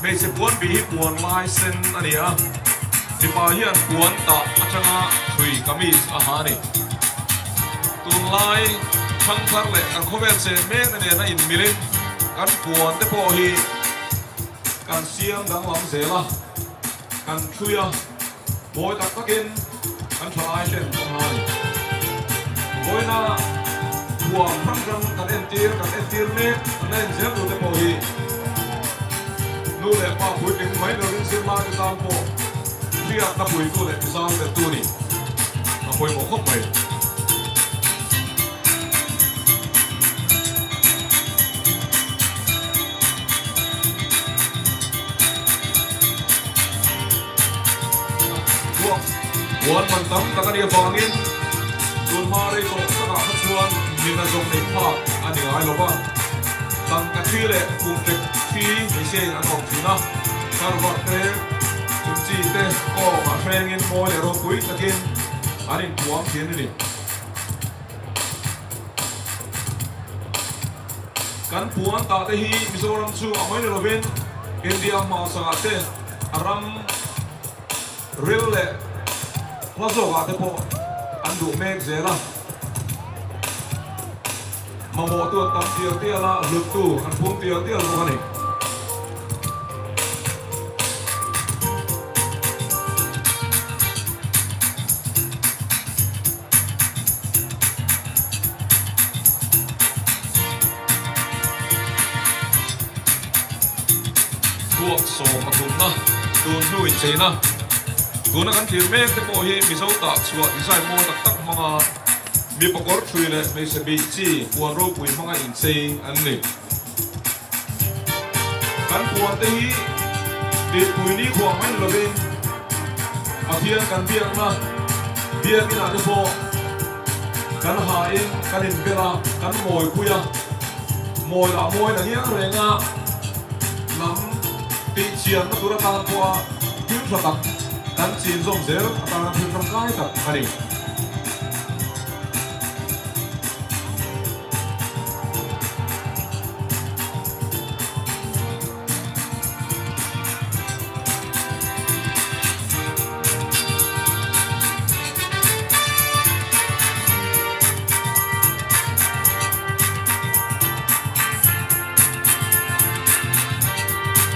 Hmeichhe puan bih hi puan lai sen a ni a, mipa hian puan tah atanga thui kamis a ha a ni. Tunlai thangthar leh kan khawvel che mek nena inmilin kan puan te pawh hi kan siam danglam zel a, kan thui a, mawi tak takin kan thalai ten kan ha a ni. Vawiina thuam hrang hrang kan entir kan entir mek kan la en zel tur te pawh hi nu leh pa puitling mai lovin zirlai te tan pawh hriatna puitu leh tizau beltu a ni. A pawimawh khawp mai. Huan man tam tak a nih avangin tun hma rei tawh takah kha chuan mina zawng nei phak a ni ngai lo va. Tangka thi leh kumtek thi hmeichhiain an awm thin a, karvar te, chumchi te kawngah hrengin mawi leh ropui takin an inpuang thin a ni. Kan puan tah te hi Mizoram chu a mai ni lovin India hmasakah te a ram ril leh hla zawkah te pawh an duh mek zel a. Mamawhtu an tam tial tial a, hluttu an phum tial tial bawk a ni. Thuak sawm pathumna tun hnu incheina tuna kan thlir mek te pawh hi Mizo tah chhuah design mawi tak tak hmanga mipa kawr thui leh hmeichhe bih chi puan ropui hmanga inchei an ni. Kan puan te hi tihpui ni khuah mai ni lovin Pathian kan biakna biakinah te pawh kan hain kan inbel a, kan mawipui a, mawi lah mawi na ngiang reng a, lam tihchianna tur atan pawha thil tha tak kan chin zawm zel atana thil tangkai tak a ni.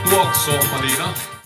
Tuak sawm palina.